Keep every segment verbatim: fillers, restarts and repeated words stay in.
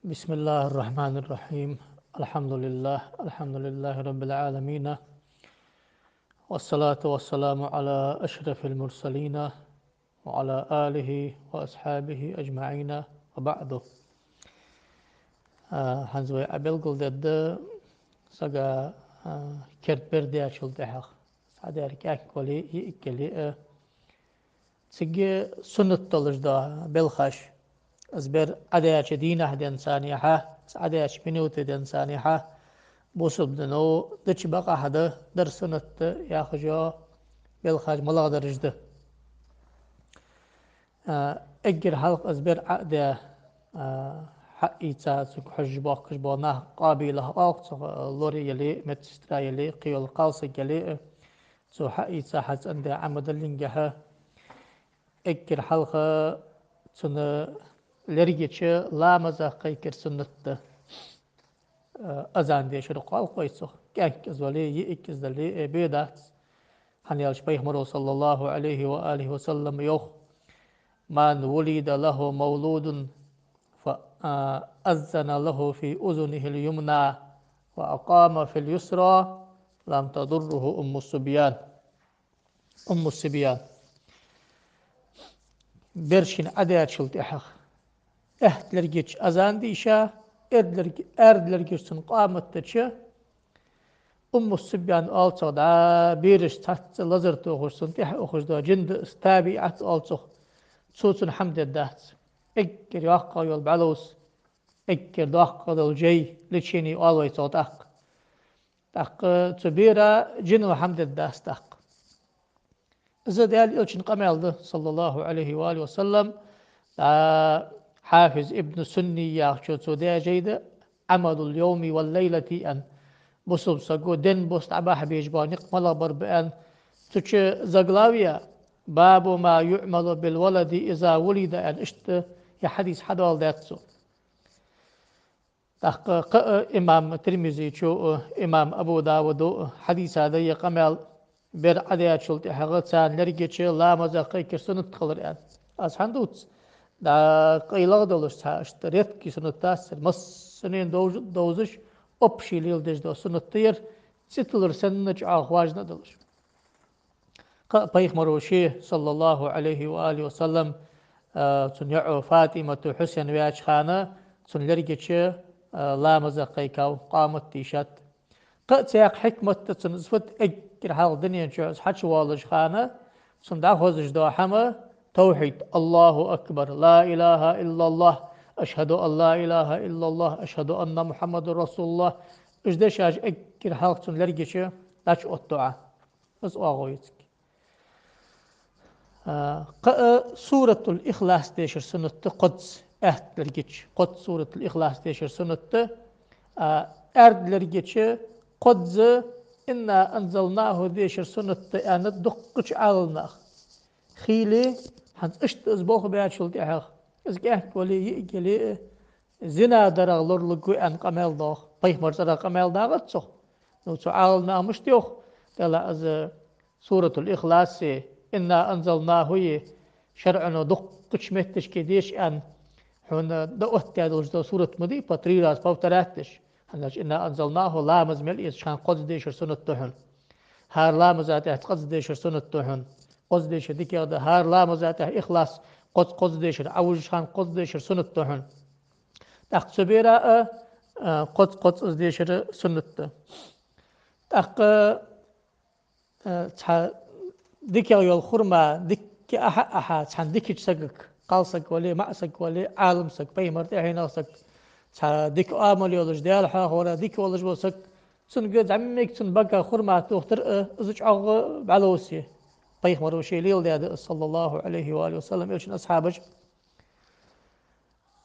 بسم الله الرحمن الرحيم. الحمد لله، الحمد لله رب العالمين. والصلاة والسلام على أشرف المرسلين وعلى آله وأصحابه أجمعين وبعد. А, хӀанз вай Ӏобелгалдергда сага, а, керда бер даьчул тӀехьагӀа. Цхьа дер кӀаьнк вале, йиӀиг яле а, цига суннат долаш да белхаш. Из бер Ӏодаьча дийнахьа денз цхьаннахьа, из Ӏодаьча минута денз цхьаннахьа, бусалба дино дича бакъахьа да, дар суннат да яхаш йола белхаш малагӀдараш да. А, эггара хьалха из бер Ӏодаь, а, хьаийца цунга хьожаш боахкаш бола нах, къоабалах оал цох, лора яле, медсестра яле, кхыйола кхалсаг яле, цо хьаийца хьацӀендаь Ӏомадаллингехьа, эггара хьалха цунна лергача ламазах кхайкар суннат да. Э, азан дешар кхоалхой цох. КӀаьнк из вале, йиӀиг из дале, э, бе дац. ХӀана аьлча Пайхамаро, صلى الله عليه وآله وسلم, йоах: من ولد له مولود فأذن له في أذنه اليمنى وأقام في اليسرى لم تضره أم الصبيان. Умму Сибьян. Бер шийна Ӏодаьчул тӀехьагӀа аьтта лергача азан дийша, аьрда лерг-, аьрда лергача цунна къамат дича, Умму Сибьян оал цох, дӀа бераш цхьацца лазар тохаш, цунна тӀехьа ухаш дола жин да из, табиӀат оал цох, цо цунна хӀама дергдац. Эггара йоккхагӀа йола бӀаьловс, эггара доккхагӀа дола жай, лечение оал вай цох тӀаккха. ТӀаккха цу бера жино хӀама дергдац тӀаккха. Из Даьла Элчан къамаьл да, صلى الله عليه وآله وسلم. ТӀаккха Хьафиз Ибн Сунни яхачо цо даь жай да, عمل اليوم والليلة аьнна. Бусалба саго ден бус дӀабахьа безаш бола никъ малагӀбар ба аьнна. Цу чу заглавие: باب ما يعمل بالولد إذا ولد аьнна, иштта ер хьадис хьадоаладаьд цо. ТӀаккха кхы а имам Тирмизечо а, имам Абу Давудо а хьадийца да ер къамаьл, бер Ӏодаьчул тӀехьагӀа царна лергача ламазах кхайкар суннат хилар аьнна. Аз хӀана дувц? ДӀа къайлагӀа долаш цхьа, иштта редкий суннат дац ер, массанена довж-, довзаш, общий леладеш дола суннат да ер, цӀи тиллар санна чӀоагӀа важно долаш. Кхы а Пайхамаро ше, صلى الله عليه وآله وسلم, а, цун йоӀо ФатӀимату Хьусен ваьча хана, цунна лергача, а, ламазах кхайкав, къамат дийшад. Кхы а цхьаькха хьикмат да цун, из фуд, эггара хьалха дунен чу из хьачувоалаш хана, цун дӀахозаш дола хӀама, тавхьид: الله أكبر، لا إله إلا الله، أشهد أن لا إله إلا الله، أشهد أن محمدا رسول الله. Уж дешаш эггара хьалха цунна лергача дӀачуоттаду Ӏа. Из оагӀув я цига. А, кхы а Суратул Ихлас дешар суннат да кхозза, аьтта лергача кхозза Суратул Ихлас дешар суннат да, а, аьрда лергача кхозза إنا أنزلناه дешар суннат да аьннад дуккхача Ӏаламнаха. Хийла, хӀанз иштта из болх баьчул тӀехьагӀа, из кӀаьнк вале, йиӀиг яле а, зина дарах лоралургва аьнна къамаьл доагӀа. Пайхамара цӀерагӀа къамаьл дагӀац цох. Ну, цу Ӏаламнаха мишта йоах, делахь из Суратул Ихласи, إنا أنزلناهи шарӀо дуккхача метташка деша аьнна, хьона дӀаоттадаь долаш дола сурат ма дий, по три раза повторять деш. ХӀана аьлча إنا أنزلناه ламаз мел эцача хана кхозза дешар суннат да хьона. ХӀара ламаза тӀехьа кхозза дешар суннат да хьона. Кхозза дешар дикагӀа да. ХӀара ламаза тӀехьа Ихлас кхозза, кхозза дешар, Ӏовужача хана кхозза дешар суннат да хьона. ТӀаккха цу бера а, а, кхозза, кхозза из дешар суннат да. ТӀаккха, а, цхьа дикагӀа йола хурма дикка ахьа а ахьа, цхьан дикача сагага, кхалсаг вале, маӀасаг вале, Ӏаламсаг, Пайхамара тӀехьенах саг, цхьа дика оамал йолаш, Даьла хьоахавара дика волаш вола саг, цунга зӀамига цун бага хурма тохийтар а, из чӀоагӀа бӀаьловс я. Пайхамаро ше леладаьд из, صلى الله عليه وآله وسلم, Элчан асхьабаша.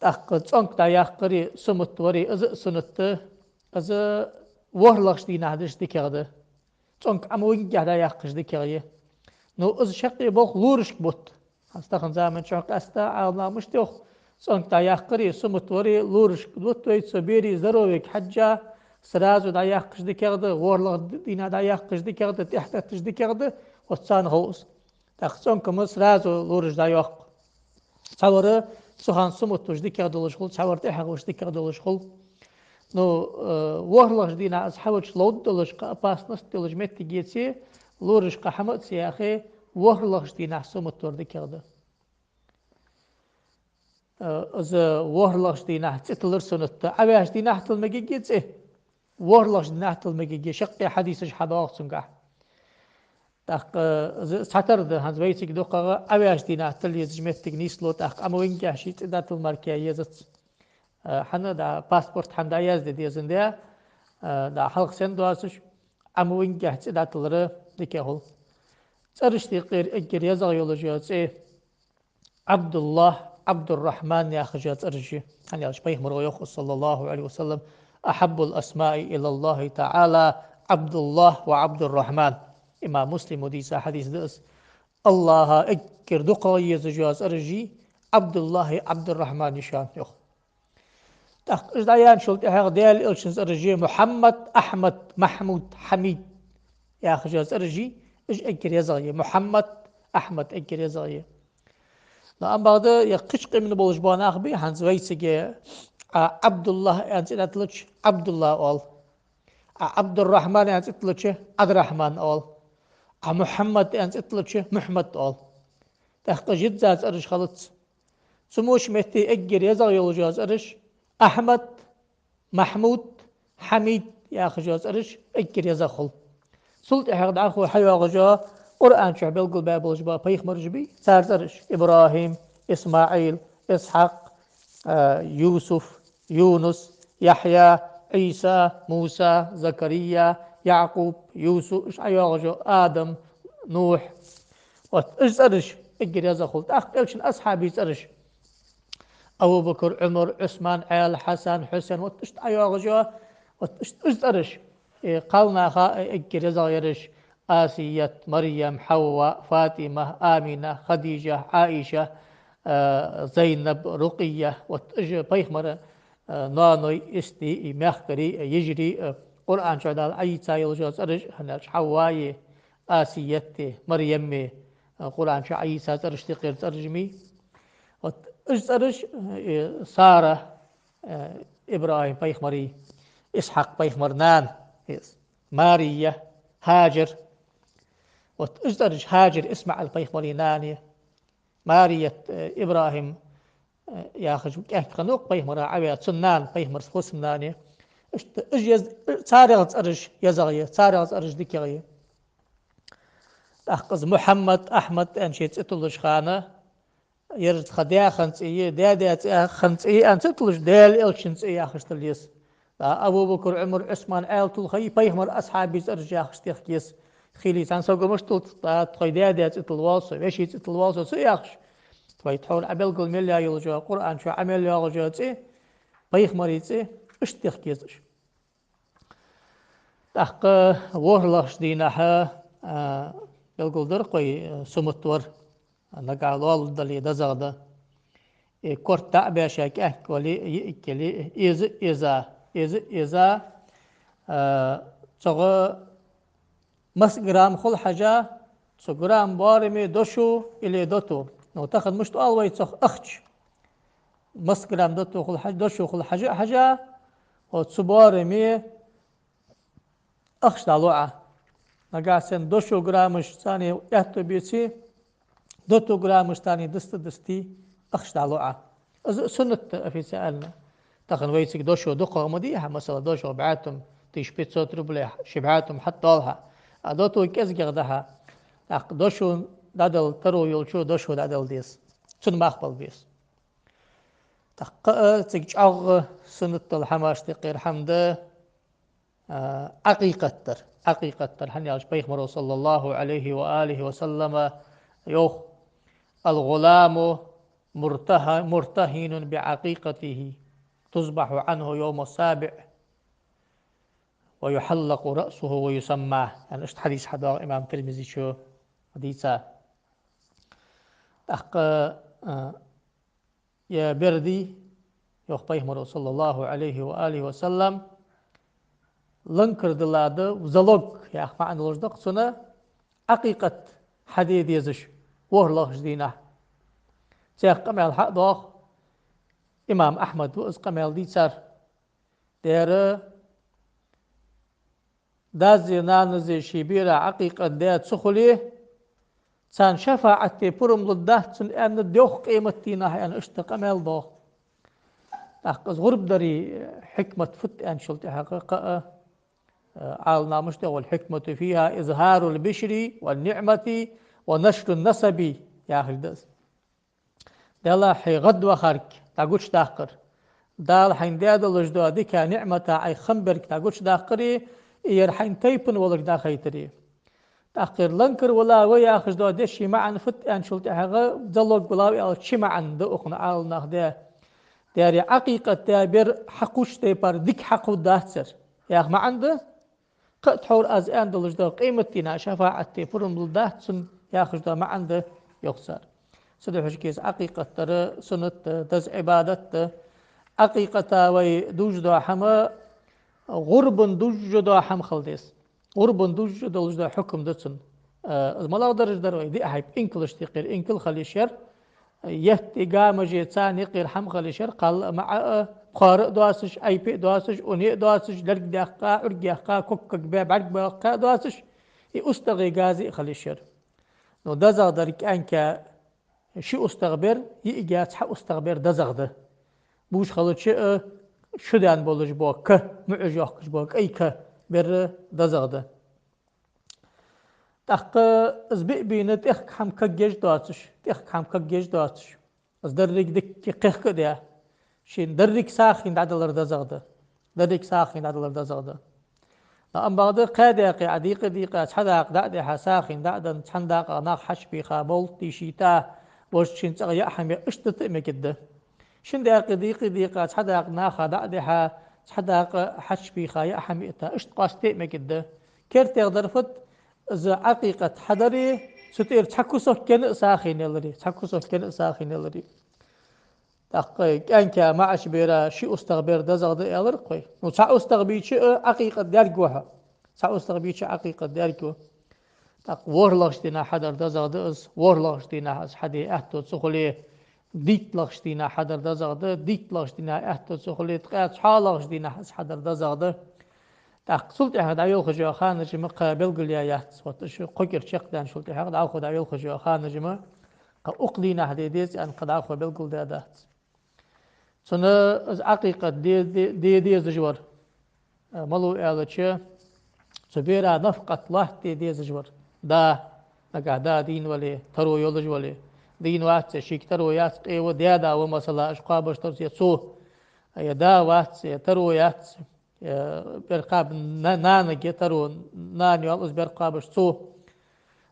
ТӀаккха цӀонк дӀаяьккхари, сумат вари, из а суннат да, из ворхӀлагӀча дийнахьа дича дикагӀа да. ЦӀонк Ӏомавингехьа дӀаяккхаш дикагӀа я. Ну, из шаккхе болх лорашка бутт. ХӀанз тахан заман чухь къаьстта Ӏаламнаха мишта йоах, цӀонк дӀаяккхари, сумат вари лорашка бутт вай, цу бера здоровьега хьежжа, сразу дӀаяккхаш дикагӀа да, ворхӀлагӀча дийнахьа дӀаяккхаш дикагӀа да, тӀехьатетташ дикагӀа да, оццанна хов из. ТӀаккха цӀонк-м сразу лораш дӀайоаккх. Цхьавар Цу хана суннат вуш дикагӀа долаш хул, цхьавар тӀехьагӀа вуш дикагӀа долаш хул. Ну, э, ворхӀлагӀча дийнахьа из хьавича ловш долаш, кхы опасность долаш моттиг еце, лораш кхы хӀама а ца яхе, ворхӀлагӀча дийнахьа суннат вар дикагӀа да. Э, из ворхӀлагӀча дийнахьа цӀи тиллар суннат да. Ӏоваьшача дийнахьа тилла мегаргья цӀи. ВорхӀлагӀча дийнахьа тилла мегаргья, шаккхе хьадисаш хьадоагӀа цунгахь. ТӀаккха, э, из цхьатарра да, хӀанз вайцига дукхагӀа Ӏоваьшача дийнахьа тилла езаш моттиг нийслу, тӀаккха Ӏа ма вингехь ший цӀи дӀатилла мара кхы езац. Э, хӀана да паспорт хӀама дӀаязде дезандаь, э, да хьалха сенна доацаш, Ӏа ма вингехь цӀи дӀатиллар дикагӀа хул. ЦӀерашта юкъера эггара езагӀа йолаш йола цӀи Ӏабдуллахь, Ӏабдуррахьман яхаш йола цӀераш я. ХӀана аьлча пайхамара йоах, صلى الله عليه وسلم: «أحب الأسماء إلى الله تعالى عبد الله وعبد الرحمن». Имам Муслима дийца хьадис да из. АллахӀа эггара дукхагӀа езаш йола цӀераш я Ӏабдуллахьи Ӏабдуррахьмани шоана, йоах. ТӀаккха уж дӀаяьнначул тӀехьагӀа Даьла Элчан цӀераш я: Мухьаммад, Ахьмад, Махьмуд, Хьамид яхаш йола цӀераш я, уж эггара езагӀа я. Мухьаммад, Ахьмад эггара езагӀа я. Но ам бакъда, е кхыча къаман болаш бола нах ба, хӀанз вайцига Ӏа Ӏабдуллахь аьнна цӀи дӀатиллача, Ӏабдуллахь оал. Ӏа Ӏабдуррахьман аьнна цӀи тиллача, Ӏадрахьман оал. Ӏа Мухьаммад аьнна цӀи тиллача, Мухьмад оал. ТӀаккха жидза цӀераш хилац. Цу мо ший метте эггара езагӀа йолаш йола цӀераш: Ахьмад, Махьмуд, Хьамид яхаш йола цӀераш эггара езагӀа хул. Цул тӀехьагӀа дӀахо хьайоагӀаш йола Къуръан чу белгалбаь болаш бола пайхамараш ба, цар цӀераш: ИбрахӀим, ИсмаӀил, Исхьакъ, э, Юсуф, Юнус, Яхья, Ӏийса, Муса, Закария, Якъуб, Юсуф, уж хьайоагӀаш йола Адам, Нухь. Вот уж цӀераш эггара езагӀа хул. ТӀаккха Элчан асхьабий цӀераш: Абу Бакр, Ӏумар, Ӏусман, Ӏаьла, Хьасан, Хьусен, вот иштта хьайоагӀаш йола, вот иштта уж цӀераш. Э, кхалнаха, э, эггара езагӀа яраш: Асият, Марьям, Хьавва, ФатӀима, Амина, Хадижа, Ӏаиша, э, Зайнаб, Рукъия, вот уж пайхамара, э, ноаной, истий, мехкарий, э, йижарий, э, Къуръан чу Дала Ӏайийца йолаш йола цӀераш, хӀана аьлча Хьавваи, Асияти, Марьями, э, Къуръан чу Ӏайийца цӀерашта юкъера цӀераш ма йий. Вот уж цӀераш, э, Сара, э, ИбрахӀим пайхамара, Исхьакъ пайхамара нана, э, Мария, Хьажар. Вот уж цӀераш: Хьажар ИсмаӀил пайхамара нана я, Марият, э, ИбрахӀим, э, яхаш кӀаьнк хиннав-кх пайхамара Ӏаваь, цун нана, пайхамара хӀусамнана я. Иштта уж ез-, царех цӀераш езагӀа я, царех цӀераш дикагӀа я. ТӀаккха из Мухьаммад, Ахьмад аьнна ший цӀи туллача хана, ер тха даь хинна цӀи я, даь-даь цӀи хинна цӀи я аьнна ца туллаш, Даьла Элчан цӀи яхаш тилла еза. ТӀаккха Абу Бакр, Ӏумар, Ӏусман, Ӏаьла туллахь, пайхамара асхьабий цӀераш яхаш техка еза. Хийла цхьан саго мишта туллац, тха даь-даь цӀи туллавалва со, веший цӀи туллавалва со ца яхаш, тхоай тхьовра Ӏобелгал мел яь йолаш йола, Къуръан чу Ӏа мел йоагӀаш йола цӀи, пайхамарий цӀи, иштта техка еза уж. ТӀаккха ворхӀлагӀча дийнахьа, а, белгалдар-кх вай, а, суннат вар, нагахь лоалургдале дезагӀа да. Э, корта дӀа а баьша, кӀаьнк вале, йиӀиг яле, эза а эза, эза а эза, а, цох масса грамм хул хьажа, цу грамм боараме дошо или дото. Ну, тахан мишта оал вай цох, ахча. Масса грамм дото хул хьажа, дошо хул хьажа а хьажа, вот цу боараме ахча дӀалу Ӏа. Нагахь санна дошо граммаш царна аьттув беце, дото граммаш царна диста-дисте ахча дӀалу Ӏа. Из суннат да официально. Тахан вайцига дошо дукхагӀа ма дий хьа, масала, дошо бӀаь тума, тысяча пятьсот рублей, ши бӀаь тума хьатӀадоал хьа. А дото кӀезигагӀа да хьа. ТӀаккха дошо дӀадала таро йолчо дошо дӀадала деза. Цунна мах бала беза. ТӀаккха а цига чӀоагӀа суннат дола хӀамашта юкъера хӀама да, а, Ӏакъикъат дар. Ӏакъикъат дар. ХӀана аьлча пайхамара, صلى الله عليه وآله وسلم, йоах: «الغلام مرتهن، مرتهن بعقيقته، تذبح عنه يوم السابع، ويحلق رأسه ويسمى». Яъни иштта хьадис хьадоагӀа имам Тирмизичо дийца. ТӀаккха, а, е бер дий, йоах пайхамара, صلى الله عليه وآله وسلم, ланкара дилла да, залог яха маӀан долаш да-кх цун, Ӏакъикъат хьаде дезаш ворхӀлагӀча дийнахьа. Цох къамаьл хьа а доагӀа, Имам Ахьмада ва из къамаьл дийцар. Дера, дази нанази ший бера Ӏакъикъат даь ца хуле, царна шафаӀат де пурам лургдац цунна аьнна, дохк къематдийнахьа аьнна, иштта къамаьл доагӀа. ТӀаккха из гӀурба дара хьикмат фуд аьнначул тӀехьагӀа кхы а, э, Ӏаламнаха мишта йоах: «والحكمة فيها إظهار البشر والنعمة ونشر النسب», яхаш да из. Делахь хьо гӀадвахарга дӀагучадаккхар, Дала хьайна даь долаш дола дика ниӀмата Ӏайха хам берг дӀагучадаккхари, и ер хьайна тайпан воларг дӀахайтари. ТӀаккха ер ланкар вала ва яхаш дола деша маӀан фуд аьнначул тӀехьагӀа, залог вала ва аьлча, ши маӀан да укхун Ӏаламнаха даь. Дера Ӏакъикъат даь бер хьакхувш тайпара дика хьакхувргдац ер, яха маӀан да. Кхы а тхьовра аз аьнна долаш дола къематдийнахьа шафаӀат де пурам лургдац цунна яхаш дола маӀан да, йоах цар. Цудухьа шуга из Ӏакъикъат дар суннат да, деза Ӏибадат да. Ӏакъикъата вай дувш дола хӀама гӀурбан дувш дола хӀама хила деза. ГӀурбан дувш долаш дола хьукам да цун. Э, из малагӀа дарж дар вай? Диъ хьайба инкалашта юкъера инкал хила йиш яр. Етт, гамаж, царна юкъера хӀама хила йиш яр, кхалла а, маӀа а, пхьора а доацаш, айпи а доацаш, уни а доацаш, лерг даьккха, Ӏург яьккха, ког-ког баь, бӀарг баьккха а доацаш, и устагӀий, газий а хила йиш яр. Ну, дезагӀа дар кӀаьнка ши устагӀа бер, йиӀига цхьа устагӀа бер дезагӀа да. Буш хилча а, шу даьнна болаш бола ка, муӀаш йоахкаш бола кӀай ка бер дезагӀа да. ТӀаккха из биъ бийна тӀехк хӀама кагъеш доацаш, тӀехк хӀама кагъеш доацаш, из деррига дикка кхехка а даь, шийна деррига сагӀийна дӀадалар дезагӀа да. Деррига сагӀийна дӀадалар дезагӀа да. Но ам бакъда кхаь даькъе Ӏа дийкъа-дийкъа цхьа дакъа дӀа а дихьа, сагӀийна дӀа а даь, цхьан дакъа наха хьаьший бийха, мовлат дийшийта, вож шийна цӀагӀа яа хӀама я, иштта да тӀа а мегаргда. Шин даькъе дийкъа-дийкъа цхьа дакъа наха дӀа а дихьа, цхьа дакъа хьаьший бийха яа хӀама йита, иштта къоастаде а мегаргда. КертагӀа дар фуд? Из Ӏакъикъат хьадари, цу тӀера цхьа кусок кена а сагӀийна ялари, цхьа кусок кена а сагӀийна ялари. ТӀаккха кӀаьнка маӀача бера ши устагӀа бер дезагӀа да аьлар-кх вай. Ну, цхьа устагӀа бийча а Ӏакъикъат даьрг ва хьо. Цхьа устагӀа бийча а Ӏакъикъат даьрг ва. ТӀаккха ворхӀлагӀча дийнахьа хьадар дезагӀа да из, ворхӀлагӀча дийнахьа из хьаде аьттув ца хуле, дийтталагӀча дийнахьа хьадар дезагӀа да, дийтталагӀча дийнахьа аьттув ца хуле, ткъаь цхьоалагӀча дийнахьа из хьадар дезагӀа да. ТӀаккха цул тӀехьагӀа дӀайолхаш йола ханаш-м кхы белгалъяь яц, вот уж кхо кӀира чакхденначул тӀехьагӀа дӀахо дӀайолхаш йола ханаш-м кхы укх дийнахьа де деза аьнна кхы дӀахо белгалдаь дац. Цунна из Ӏакъикъат де, де, де дезаш вар, э, малув аьлча, цу бера нафакъат лоаттаде дезаш вар. Да, нагахь да дийна вале, таро йолаш вале, дийна вац, шийга таро яц, къе ва, даь-да ва, масала, уж кхоабаш тар, е цо, е да вац, е таро яц, э, бер кхаба, на-, нанага я таро, нана йоалл из бер кхоабаш цо.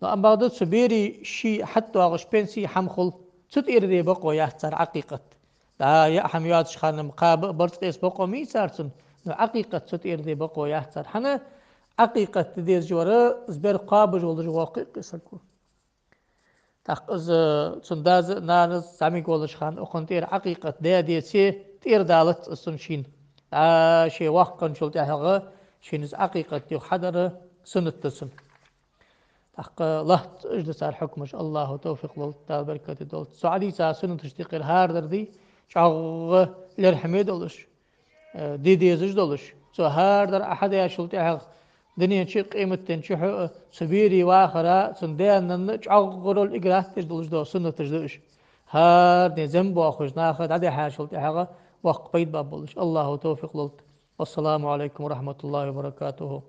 Но ам бакъда цу берий ший хьатӀадоагӀаш пенси хӀама хул, цу тӀера де бокъо яц цар Ӏакъикъат. ДӀа яа хӀама йоацача хана-м кхаба а, барзкъа эца бокъо ма йий цар цунна, но Ӏакъикъат цу тӀера де бокъо яц цар. ХӀана? Ӏакъикъат де дезаш вар из бер кхоабаш волаш вола кхы а саг ва. ТӀаккха из, цун дас а, нанас а зӀамига волча хана укхун тӀера Ӏакъикъат даь деце, тӀера далац из цунна шийна. ДӀа ше воккха хинначул тӀехьагӀа шийна из Ӏакъикъат юха хьадар суннат да цунна. ТӀаккха латт уж да цар хьукмаш, АллахӀа товфикъ лолда, Дала беркате долда. Цо Ӏадийца суннаташта юкъера хӀара дар дий, чӀоагӀа лерхӀаме долаш, э, де дезаш долаш. Цо хӀара дар Ӏа хьадаьчул тӀехьагӀа дунен чу а, къематден чухь а цу берий вахара, цун даь-нанна чӀоагӀа роль играть деш долаш дола суннаташ да уж. ХӀара ден зем боахаш наха дӀадихьачул тӀехьагӀа боккха пайда баргболаш. АллахӀа товфикъ лолда. والسلام عليكم ورحمة الله وبركاته.